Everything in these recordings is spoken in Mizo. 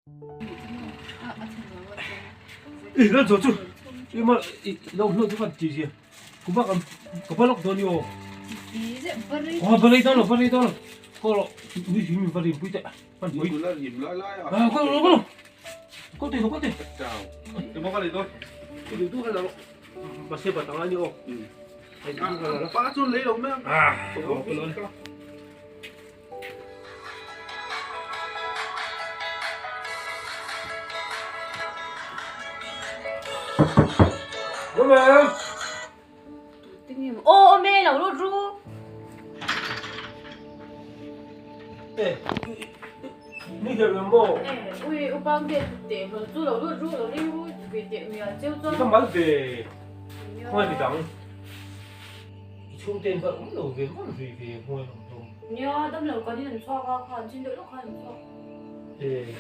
I la zo chu i ma i lo hnu chu kan ti zia kuma kan ka va lawk dawn i aw aw va rei dawn lo va rei dawn lo ko rawh nui hlim in va rim pui teh hman pui ah ko lo ko lo ko te ko te i duh duh kha la rawh mahse batang a ni aw pa chuan lei lo mai ang ah ko lo. Aw awm e lo lut ru. Ui upang te teh hlawl chu lo lut ru lo ring ru ve teh mial cheu chuan. Ka mal ve khawngaih midang. I chhungte in va awm lo ve hman zui ve hmuai ang hlawm. Nia, dam lo kan in an chhuak a, kha an chin deuh lawk khan an chhuak. E,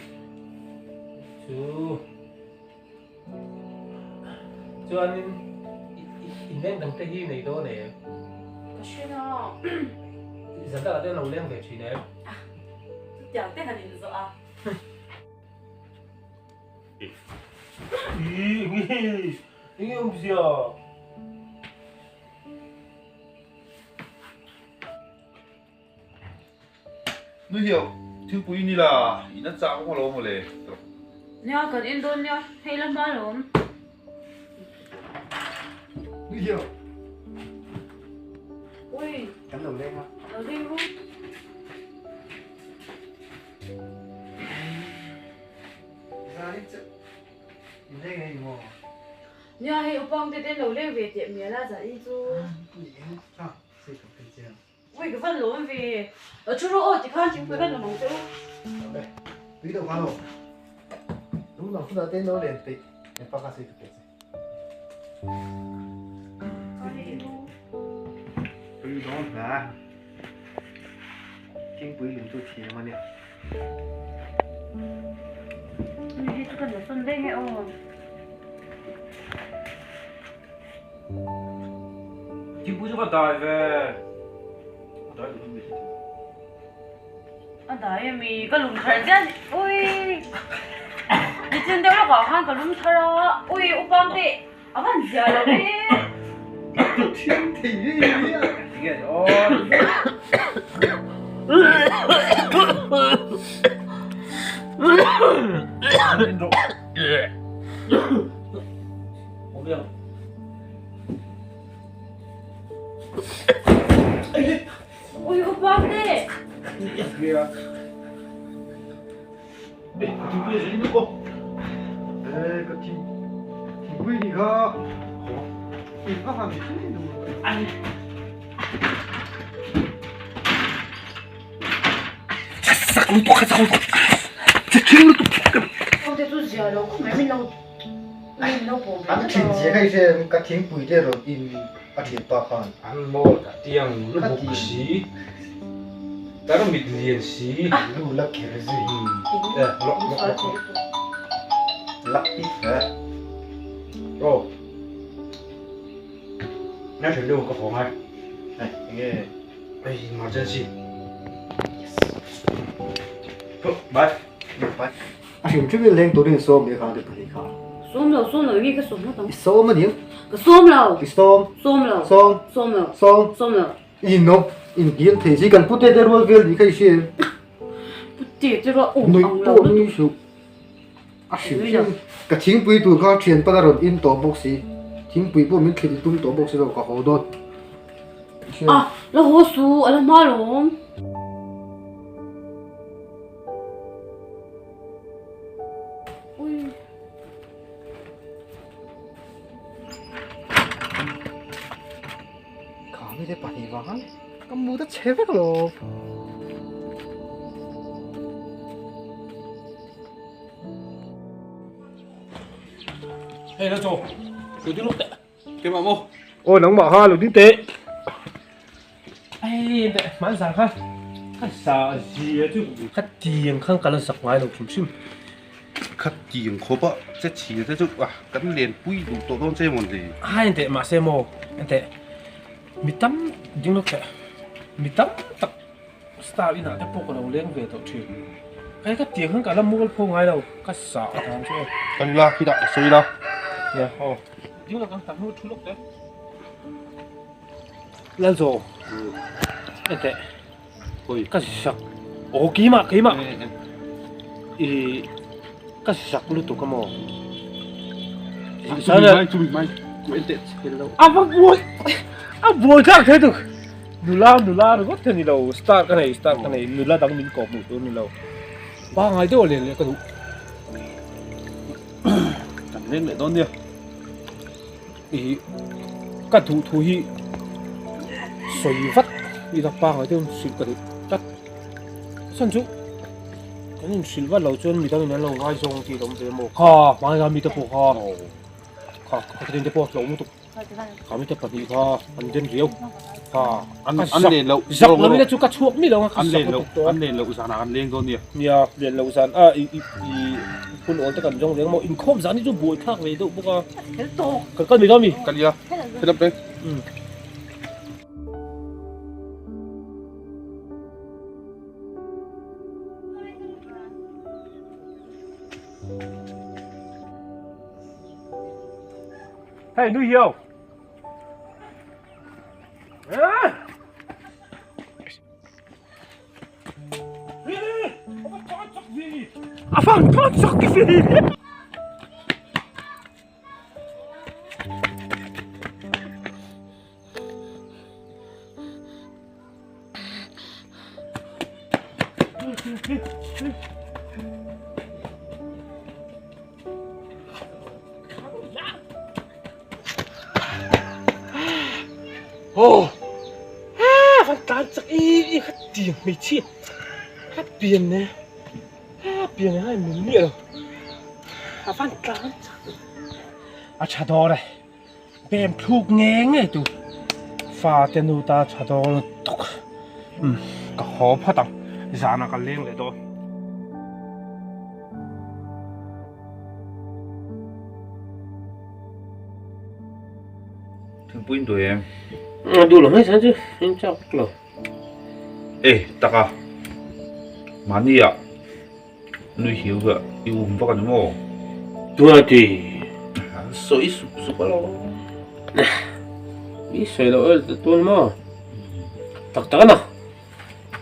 chu chuanin in leng dang te hi nei dawn em? Ka hre na. Zan takah te an lo leng ve thin em? Chutiang te han inzawh a. Ih, nge, enge awmzia? Nu hiau, thingpui ni la, in a chak vak lo mawle. Nia, kan en dawn nia, hei la hma lawm. Nu hiau. Ui. Kan lo leng a. Lo leng ru. Zan in chu in leng ei maw? Nia hei upang te ten lo leng ve teh mial a zah in chu. Ui ka van lawm ve. Thu rawh aw tikhan thingpui kan awm ang che u. Awle tui deuh khan aw. Lung dang hunah te lo len peih en pa kha sei ka pe che. Tui dawn hle. Thingpui lum chu thiam a nia. Ui hei chu kan la sawn daih nge aw. Thingpui chu ka dai ve. A dai duh mi. A dai ami ka lum thar chiah ni. Ui. Nichin deuh lawkah khan ka lum thar a. Ui upang te a van zia lo e. Thiam thei e nia. Tinge aw. Ui upa te. Te chu zia lo khawp mai min lo An thin zia kha i hria em? Ka thingpui te rawn in a thian pa khan. An mawl ka tiang lu buk si, tarmit lian si. Lu la kher zui. Eh lawk lawk lawk. Lak pit hle. Aw. Na thian deuh ka haw ngai. Hei enge? Hei emergency. Yes. Bye. Bye. A hrim hrim in leng turin sawm leh kha te pahnih kha. Sawm lo, sawm lo, enge ka sawm ngawt ang? I sawm a niang. Ka sawm lo. I sawm. Sawm lo. Sawm. Sawm lo. Sawm. Sawm lo. I in awm, in hnial thei si kan pute te rual vel nih kha i hria em? Pute te rual awm ang lo. Nuih pawh nui suh. A hrim hrim. Ka thingpui tur kha thianpa a rawn in tawh bawk si. Thingpui pawh min thlit i tum tawh bawk si lo ka haw dawn. Ah, la haw su, a la hma lawm. Kha mi te pahnih vang a ka mu ta chhe vek lo. Hei la chaw, lo ding lawk teh. Keimah maw? Aw nangmah kha lo ding teh. Ei teh hman zan kha ka sa zia chu kha tiang khan ka la zak ngai lo hrim hrim. Kha tiang khawp a che chhia te chu a kan len pui duh tawh dawn che mawn le. Hai teh mahse maw teh mi tam ding lawk teh mi tam tak star inah te pawh ka lo leng ve tawh thin. Hei ka tiang khan ka la mual pho ngai lo, ka sa a tan chu aw. Kan la khi dah ka sawi la. Nia aw. Ding la kan hna hnu thu lawk te. Lalzo. Enteh. Oi. Ka sak. Aw keimah keimah. I ka sak lutuk a maw. Chumi mai chumi mai. Ku enteh chhel lo. A va buai. A buai thlak thei tuk. Nula nula ringawt te ni lo star ka nei star ka nei nula dang min kawp hmuh tur ni lo. Pangai deuh a len leh ka duh. Kan leng leh dawn nia. I ka duh thu hi sawi vat ila pangai deuh in hrilh ka duh tlat. Chhan chu kan inhrilh vat loh chuan midang in an lo ngaizawng tih a awm ve maw? Kha hmai mi te pawh kha kha ka te pawh a hlauh lutuk. Kha mi te pahnih kha an den riau kha an an len loh zak lo ila chu ka chhuak mi lo an len loh an len loh zan ah kan leng dawn nia nia len loh zan a i i i hun awl te kan zawng reng maw inkhawm zan hi chu buai thlak ve deuh bawk a kan kal mai dawn mi kal ila hello pek Hey, nuôi hiếu. A phang thon chak ki fi. Aw ah kan tlan chak i i kha tiang hmeichhia a pian ne a pian ne hai min miah lo a van tlan chak a tha dawn e. Pem thluk nge nge tu fate nu ta tha dawn lutuk umm ka haw phawt ang zanah ka leng leh dawn. Thingpui in duai em? Duh lo mai san chu in chak lo. E taka mahni ah Nui hiu ka i um vak a ni maw? Tunah ti. An sawi sup sup a lo. Mi sawi loh el tun maw? Tak tak a na.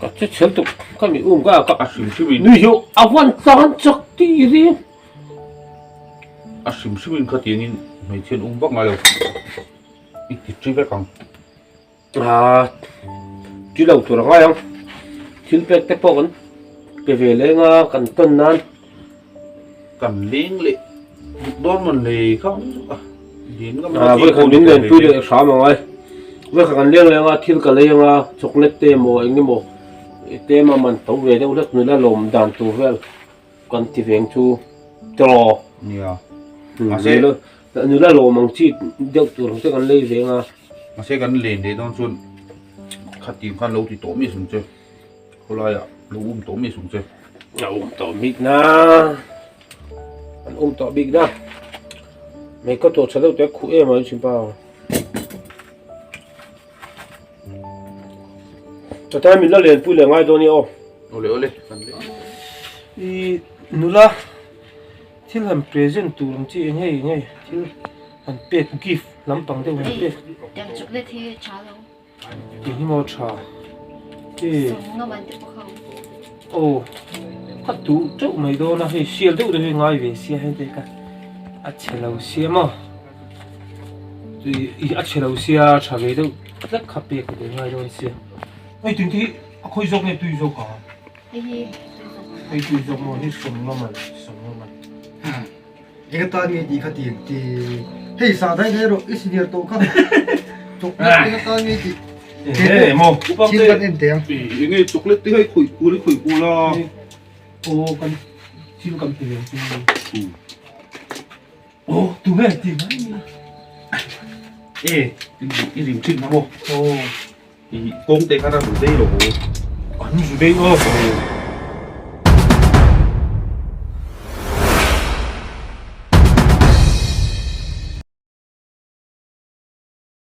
Ka che chhel tuk ka mi um ka ka. A hrim hrim in. Nui hiu a van tan chak ti ri. A hrim hrim in khatiang in hmeichhe an um vak ngai lo. I ti ṭi vek ang. Aa ti lo tur a ngai ang thil pek te pawh kan pe ve leng a kan tawn nan kan leng leh duk dawn mawn le kha din ngam a vawi khat min len pui leh hram ang ai vawi khat kan leng leng a thil ka lei ang a chocolate te emaw eng emaw te emaw man to ve deuh hlek nula lawm dan tur vel kan ti veng chu tiraw nia mahse Nula lawm ang chi deuh tur ang te kan lei ve anga. Mahse kan len leh dawn chuan khatim khan lo ti tawh mi sung che. Khawlai ah lo um tawh mi sung che. A um tawh bik na. An um tawh bik na. Mei ka tawh tha deuh te khuh em a chin pa. Tata min la len pui leh ngai dawn i aw. Ole ole kan le. I nula Thil han present tur ang chi eng hei eng hei thil han pek gift lampang deuh han pek. Tiang chocolate hi tha lo. Tiang hi maw tha. E. Sawm nga man te pawh kha. Aw ka duh teuh mai dawn a hei sial deuh deuh hi ngai ve sia hei te ka a chhe lo sia maw. I a chhe lo sia tha ve deuh tlat kha pek ka duh ngai dawn sia. Hei tun te hi a khawi zawk nge tui zawk a. Hei tui zawk maw hi sawm nga man sawm nga man. Eng atan nge tih kha ti ti hei sa dai dai rawh i senior tawh kha chocolate eng atan nge tih Ê maw thil kan en teh ang. Eng nge chocolate te hei khawih kual i khawih kual a. Aw kan thil kan pe ang chu. Aw tu nge ti mai ni. Ê i rim thin na maw. Aw I kawng te khan a zu dei lo. An zu dei aw.